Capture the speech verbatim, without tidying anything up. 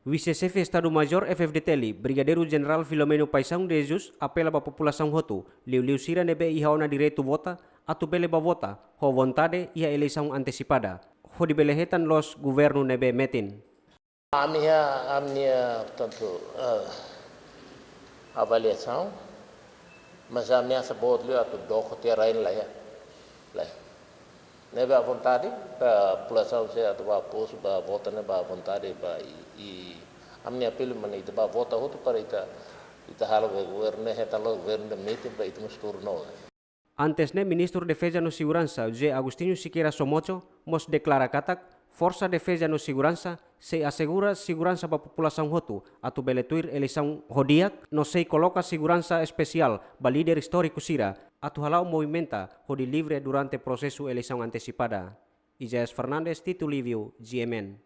Vise-Xefe Estadu-Maiór F-FDTL, Brigadeiru Jenerál Filomeno Paixão de Jesus, apela ba populasaun hotu, liuliu sira ne'ebé iha ona direitu vota, atu bele ba vota ho vontade iha eleisaun antesipada, hodi bele hetan loos governu ne'ebé metin. Ami-nia, ami-nia, portantu, eh, avaliasaun, mas ami acha boot liu atu dook tiha rai ne'e la iha. La iha. Ne'ebé ba vontade, ba populasaun sira atu ba postu, ba vota ne'e ba vontade, ba i, i, ami-nia apelu mak ne'e ita ba vota hotu para ita, ita halo governu ne'e, hetan loos governu ne'e metin para ita mós tuur ona. Antes ne'e, Ministru Defeza no Seguransa, José Agostinho Sequeira Somocho, mós deklara katak, Forsa Defeza no Seguransa sei asegura seguransa ba populasaun hotu, atu bele tuir eleisaun ho di'ak, no sei koloka seguransa espesiál ba líder istóriku sira, atu hala'o movimenta hodi livre durante prosesu eleisaun antesipada. Isaias Fernandes, Tito Livio, G M N.